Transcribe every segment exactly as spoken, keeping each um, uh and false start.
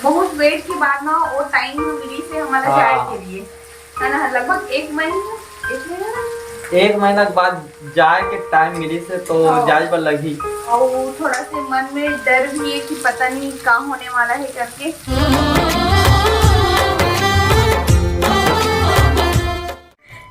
बहुत वेट के बाद ना वो टाइम मिली से हमारा हाँ। जाए के लिए, है ना? लगभग एक महीना, एक महीना ना? एक महीना के बाद जाए के टाइम मिली से तो हाँ। जाए बर लगही। और थोड़ा से मन में डर भी है कि पता नहीं का होने वाला है करके।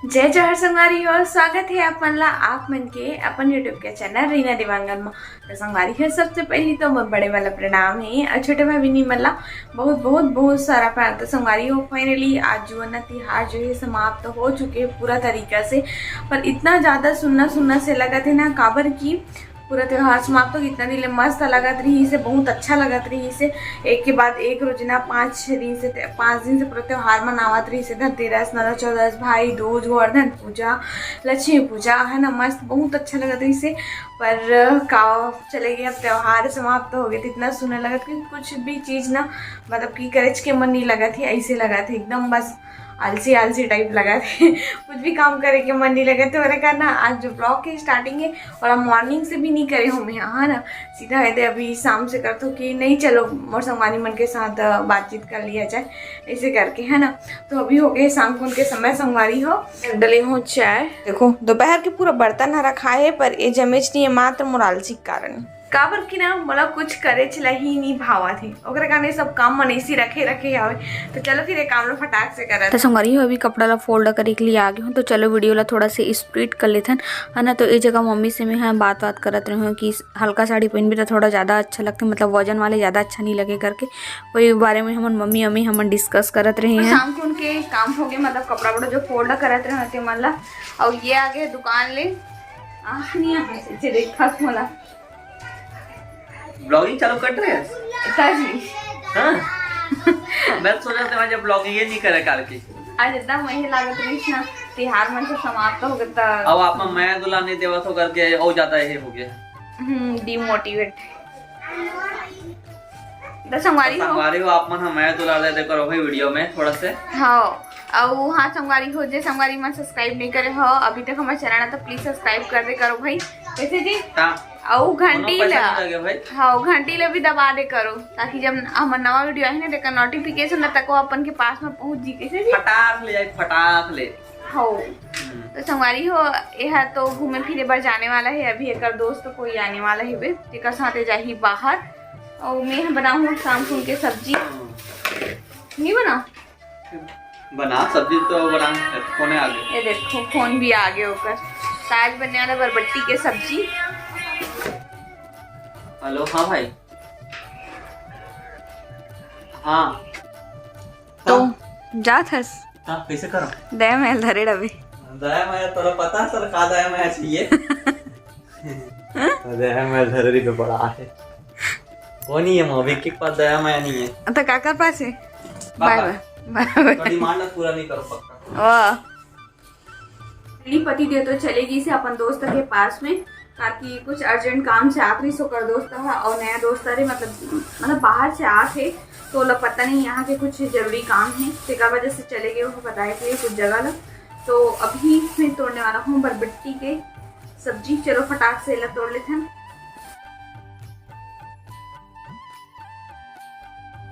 जय जोहार संगवारी हो, स्वागत है आप मन ला, आप मन के अपन YouTube के चैनल रीना देवांगन में। तो संगवारी हो, सबसे पहली तो मोर बड़े वाला प्रणाम है और छोटे भाई बहिनी मन ला बहुत बहुत बहुत सारा प्यार। तो संगवारी हो, फाइनली आज जुअना तिहार जो है समाप्त हो चुके है पूरा तरीका से, पर इतना ज़्यादा सुन्ना सुन्ना से लगत है ना, काबर की पूरा त्योहार समाप्त हो, इतना दिन ले मस्त लगत रही से, बहुत अच्छा लगत रही से। एक के बाद एक रोज ना पाँच छः दिन से, पाँच दिन से पूरा त्योहार मनावत रही से, धनतेरस, नरक चौदस, भाई दूज, गोवर्धन पूजा, लक्ष्मी पूजा, है ना, मस्त बहुत अच्छा लगत रही से। पर का चले गए, अब त्योहार समाप्त हो गए, तो इतना सुना लगत कि कुछ भी चीज़ ना, मतलब कि करे के मन नहीं लगत है, ऐसे लगत है एकदम, बस आलसी आलसी टाइप लगत है। कुछ भी काम करे के मन नहीं लगत है। तो मैंने कहा ना, आज जो ब्लॉग की स्टार्टिंग है और हम मॉर्निंग से भी नहीं करे हो मैं, है ना, सीधा है अभी शाम से करत हो कि नहीं, चलो मोर संगवारी मन के साथ बातचीत कर लिया जाए, ऐसे करके, है ना। तो अभी हो गए शाम को उनके समय, संगवारी हो, डले हो चाय। देखो, दोपहर के पूरा बर्तन ह रखा है, पर ये जमेच नहीं है, मात्र मोर आलसी के कारण। काबर कि ना, मोला कुछ करे ला ही नहीं भावत है, ओकरे कारण ये सब काम मन ऐसी रखे रखे हवे। तो चलो फिर ये काम ला फटाक से करत। तो संगवारी हो, अभी कपड़ा ला फोल्ड करे के लिए आ गए हूँ। तो चलो वीडियो ला थोड़ा से स्पीड कर लेथन, है ना। तो ये जगह मम्मी से मैं हाँ बात बात करत रहे हूँ कि हल्का साड़ी पहनबे तो थोड़ा ज़्यादा अच्छा लगता है, मतलब वजन वाले ज़्यादा अच्छा नहीं लगे करके, वही बारे में हमन मम्मी अम्मी हमन डिस्कस करत रहे हैं। शाम को उनके काम हो गए, मतलब कपड़ा वपड़ा जो फोल्ड करत रहे होते मन ला। और ये आ गए दुकान ले, आ, नहीं आ, ऐसे देखा मोला। ब्लॉगिंग चालू कर रहे हैं? का जी? हाँ। मैं तो सोचा था, जब ब्लॉगिंग ये नहीं करे काल की। आज एकदम वही लागत रही ना, तिहार मन से समाप्त हो गया था। अब आप मैं दुल्हन नहीं देवा तो करके और ज्यादा ये हो गया। हम्म, डिमोटिवेट। तो संगवारी हो। संगवारी हो, आप मन ह मैं दुल्हन दे करो भाई वीडियो में थोड़ा से। हाँ, और हाँ संगवारी हो, जे संगवारी मन सब्सक्राइब नहीं करे हो अभी तक हमारे चैनल, तो प्लीज सब्सक्राइब कर दे करो भाई। कैसे जी? हाँ। और घंटी कोनो पैसा ला, नहीं लगे भाई। हाँ, घंटी ला भी दबा दे करो, ताकि जब हमारा नवा वीडियो आए ना, तेकर नोटिफिकेशन ना तको अपन के पास में पहुंच जी। कैसे जी? फटाक ले जाए, फटाक ले। हो। हम्म। तो संगवारी हो, यह तो घूमे फिरे बर जाने वाला है, अभी एकर दोस्त कोई आने वाला है बे, तेकर साथे जाही बाहर। और मैं बनाऊँ शाम फूल के सब्जी। हम्म। नहीं बनाओ? बना, सब्जी तो बना, फोन आ गया। ये देखो, फोन भी आ गया ओकर। तो आज बनने वाला बरबट्टी के सब्जी। हेलो, हाँ भाई। हाँ। तो हाँ। जात हस? हाँ, कैसे करो? दया मैं धरे रवि। दया मैं, तोरा पता है सर, का दया मैं चाहिए? दया मैं धरे रवि बड़ा है। वो नहीं है, मोबी के पास दया मैं नहीं है। तो काका पास है? पापा। बाय बाय। बाय बाय। तो डिमांड पूरा नहीं करो पक्का। वाह। पति दे तो चले गई से अपन दोस्त के पास में, ताकि कुछ अर्जेंट काम से आत रही ओकर दोस्त ह, और नया दोस्त, अरे मतलब, मतलब बाहर से आत है, तो ओला पता नहीं यहाँ के कुछ जरूरी काम है, तेकर वजह से चले गए हो बताए के लिए कुछ जगह ला। तो अभी मैं तोड़ने वाला हूँ बरबट्टी के सब्जी। चलो फटाक से ला तोड़ लेथन।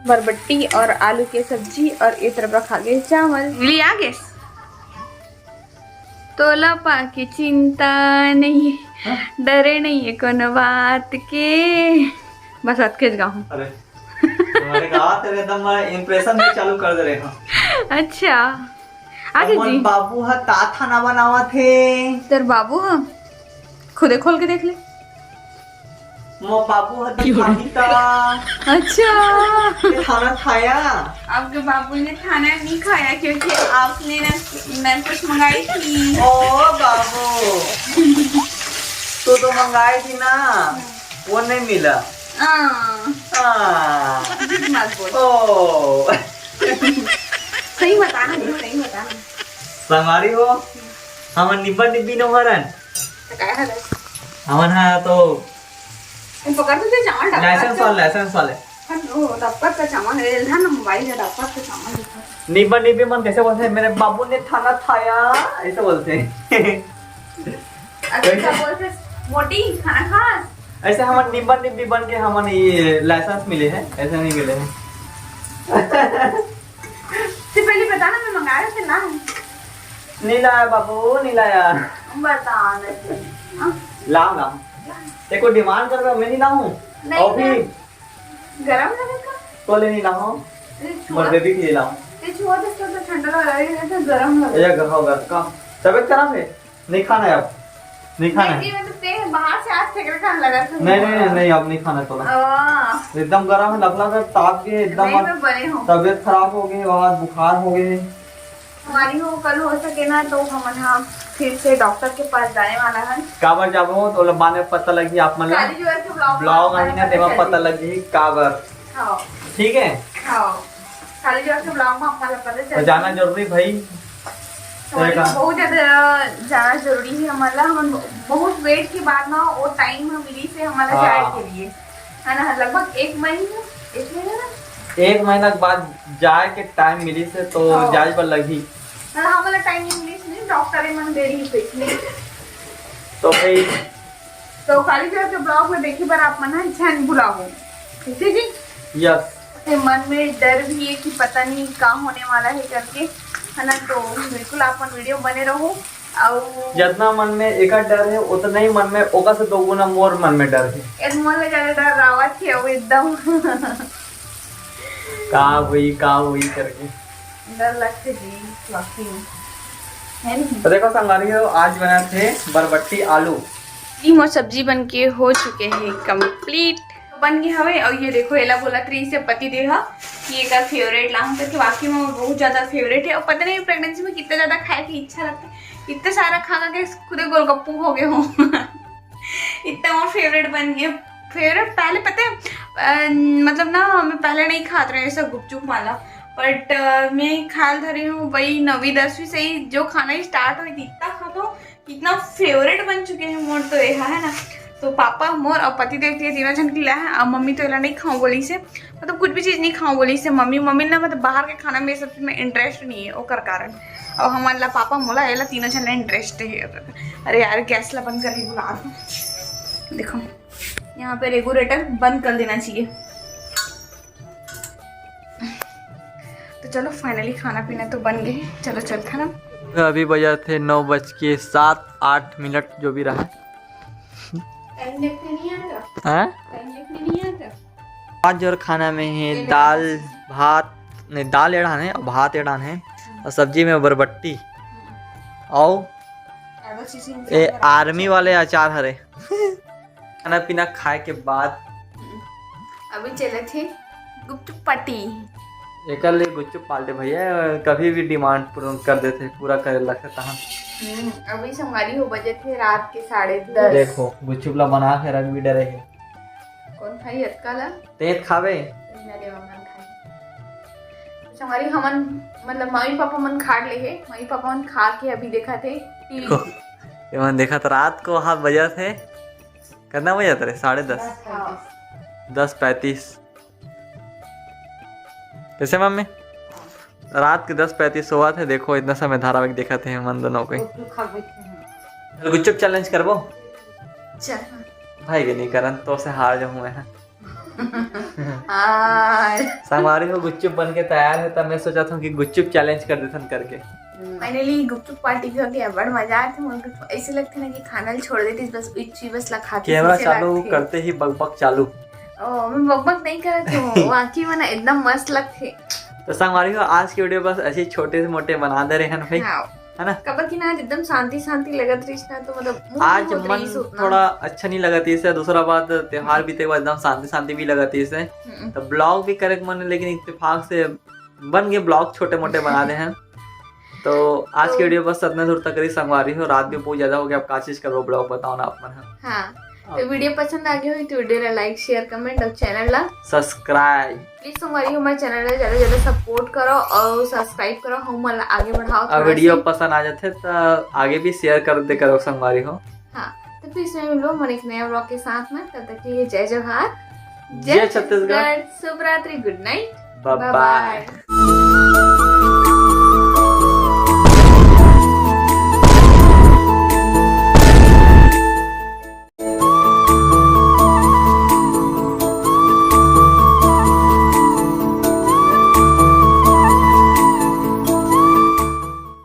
बरबट्टी और आलू के सब्जी और ए तरफ रखा गए चावल। ले आ गए। तोला पाके चिंता नहीं, हाँ? डरे नहीं है कोनो बात के। बस अतकेच गाहूँ। अरे, तुम्हारे गाँव तेरे एकदम इंप्रेशन में चालू कर दे रहे हो। अच्छा, आगे जी। बाबू ह ता थाना बनावत हे। तेरे बाबू ह खुदे खोल के देख ले। मो बाबू ह दिखाही ता। अच्छा। ये खाना खाया? आपके बाबू ने खाना नहीं खाया क्योंकि आपने ना, ना कुछ मंगाई थी। ओ बाबू, तू तो मंगाई थी ना, वो नहीं मिला। हाँ। हाँ। मत बोल। ओ। सही बताना, सही बताना। संगवारी हो, हमन निब्बा निब्बी नोहरन। तो काय हवे? हमन हा तो तुम पकड़ तो दे चावल डब्बा लाइसेंस से। वाला, लाइसेंस वाले। हाँ, वो डब्बा का चावल है, इधर ना मोबाइल है, डब्बा का चावल है। निब्बा निब्बी मन कैसे बोलते हैं? मेरे बाबू ने थाना थाया, ऐसे बोलते हैं। अच्छा, कैसे? बोलते, "मोटी, खाना खा।" ऐसे हमन निब्बा निब्बी बन के हमन ये लाइसेंस मिले हैं, ऐसे नहीं मिले हैं। तैं पहले बता ना, मैं मंगाया कि ना? नहीं लाया बाबू, नहीं लाया। बता ना। हाँ? लाऊंगा। देखो, डिमांड कर रहा, मैं नहीं लाऊं। नहीं और भी लाया। गरम लगेगा? तो ले नहीं लाऊं। अरे, छुआ। मोर बेबी के लिए लाऊं। ये छुआ तो इसको तो ठंडा लग रहा है, ये तो गरम लग रहा है। ये घर होगा का? तबीयत खराब है? नहीं खाना है अब, नहीं खाना नहीं, है। नहीं, मैं तो तेरे बाहर से आज ठेकरे खाने लगा था। नहीं, नहीं, नहीं, नहीं, अब नहीं खाना है, चलो। हाँ। एकदम गरम है, लग, लग ताप के एकदम नहीं, अब मैं बने हूँ। तबीयत खराब हो गई, और बुखार हो गए। हमारी हो, कल हो सके ना तो हमन ह फिर से डॉक्टर के पास जाने वाला है। काबर जाबो, तो ओला बाद में पता लगही आप मन ला। काली जुवर के ब्लॉग ब्लॉग में आई ना, तेमा पता चलही। पता लगही काबर। हाँ। ठीक है? हाँ। काली जुवर के ब्लॉग में आप मन ला पता तो चलही। जाना जरूरी भाई। तो हमन ला बहुत ज्यादा जाना जरूरी है हमन ला। हमन बहुत वेट के बाद ना वो टाइम हम मिली से हमन ला हाँ। जाए के लिए, है ना, लगभग एक महीना, एक महीना ना? एक महीना के बाद जाए के टाइम मिली से तो हाँ। जाए बर लगही। हाँ, हमन ला टाइम मिली से नहीं, डॉक्टर मन दे रही से इसलिए। तो भाई तो काली जुवर के ब्लॉग में देखी बर आप मन ह झन भुलाओ, ठीक है जी? यस। अपने मन में डर भी है कि पता नहीं का होने वाला है करके, है ना? तो बिल्कुल आप मन वीडियो बने रहो। और जितना मन में एकर डर है, उतना ही मन में ओकर से दो गुना मोर मन में डर है। ए, मोर ले ज्यादा डर रावत है वो एकदम। का हुई, का हुई करके। डर लगथे जी, वाकई में। है नहीं? तो देखो संगवारी हो, आज बनाथे बरबट्टी आलू। जी, मोर सब्जी बन के हो चुके हे complete। बन गए हवे, और ये देखो, एला बोलत रही से पति देव ह कि एकर favourite लाहूं करके, वाकई में बहुत ज्यादा favourite है। और पता नहीं प्रेगनेंसी में कितना ज्यादा खाए की इच्छा लगता है, इतना सारा खा खा के खुदे गोलगप्पू हो गए हो। इतना मोर favourite बन गए। Favourite पहले पता है, अ, मतलब ना, मैं पहले नहीं खात रहे ऐसा गुपचुप वाला, but मैं खाल धरी हूँ भाई, नौवीं दसवीं से ही जो खाना ही start हुई थी, इतना खात हूँ, इतना favourite बन चुके हैं मोर तो ये है ना। तो पापा मोर और पति देव के तीनों जन के लिए है। और मम्मी तो एला नहीं खाऊं बोली से, मतलब कुछ भी चीज नहीं खाऊं बोली से मम्मी। मम्मी ना, मतलब बाहर के खाना में ये सब चीज में interest नहीं है, ओकर कारण। और हमन ला पापा मोला एला तीनों जन ला interest है। अरे यार, गैस ला बंद कर ही भुला दूं। देखो, यहाँ पे रेगुलेटर बंद कर देना चाहिए। तो चलो, finally खाना पीना तो बन गए, चलो चलते हैं ना। अभी बजा थे नौ बज के सात आठ मिनट, जो भी रहा। टाइम देखने नहीं आता। हाँ? टाइम देखने नहीं आता। आज और खाना में है ये दाल, देखो। भात, नहीं, दाल एड़ान है और भात एड़ान है, और सब्जी में बरबट्टी, और आलू चीज ए, आर्मी वाले अचार हरे। खाना पीना खाए के बाद अभी चले थे गुपचुप पार्टी। एकर लिए गुपचुप पार्टी भैया, कभी भी डिमांड पूर्ण कर देते, पूरा करे लगते तहाँ। हम्म, अभी संगवारी हो बजे थे रात के साढ़े दस। देखो, गुपचुप ला बना के रख भी डरे है। कौन खाई अतका ला? तेत खावे? ना रे, मम्मी खाई। संगवारी हमन, मतलब मम्मी पापा मन खा ले हे, मम्मी पापा मन खा के अभी देखा थे टीवी। एमन देखत रात को हाथ बजत हे, कितना बजत रे? साढ़े दस। हाँ। दस पैंतीस। कैसे मम्मी? रात के दस पैंतीस होवत हे, देखो इतना समय धारावाहिक देखत हे हमन दोनों कोई। गुपचुप खा बैठे हैं। चल गुपचुप challenge करबो? चल। भाई के नहीं करन, तो से हार जाऊँ मैं। हाँ। संगवारी हो गुपचुप बन के तैयार है, तब मैं सोचा था कि गुपचुप challenge कर देथन करके। Finally गुपचुप पार्टी करके अब्बड़ मजा आथे। मोर गुपचुप ऐसे लगथे ना कि खाना ल छोड़ देतिस, बस उच्ची बस ला खातिस, कैमरा ऐसे चालू लगथे। करते ही बकबक चालू। ओ, मैं बकबक नहीं करत हूँ, वाकई में ना एकदम मस्त लगथे। तो संगवारी हो, आज की वीडियो बस ऐसे ही छोटे से मोटे बना दे रहे हैं भाई, हाँ। है ना? काबर कि ना आज एकदम शांति शांति लगत रहिस ना, तो मतलब mood आज नहीं होत मन रहिस उतना। थोड़ा अच्छा नहीं लगत रहिस, दूसरा बात त्योहार बीते के बाद एकदम शांति शांति भी लगत रहिस। हम्म। तो ब्लॉग भी करे के मन, लेकिन इत्तेफाक से बन गए ब्लॉग, छोटे मोटे बना दे हैं। तो आज तो की वीडियो बस इतना दूर तक रही संगवारी हो, रात भी बहुत ज्यादा हो गया, अब का चीज करबो ब्लॉग बताओ ना आप मन ह। हाँ, हाँ। तो वीडियो पसंद आ गया हो तो वीडियो ला like, share, comment और चैनल ला subscribe। प्लीज संगवारी हो, हमारे चैनल ला ज्यादा ज्यादा सपोर्ट करो और सब्सक्राइब करो, हमन ला आगे बढ़ाओ और थोड़ा वीडियो से। पसंद आ जाथे तो आगे भी शेयर कर दे करो संगवारी हो। हाँ, तो फिर से मिलबो हमारे एक नया ब्लॉग के साथ में, तब तक के लिए जय जोहार, जय जय छत्तीसगढ़। छत्तीसगढ़, शुभ रात्रि, गुड नाइट, बाय बाय बाय। बाय।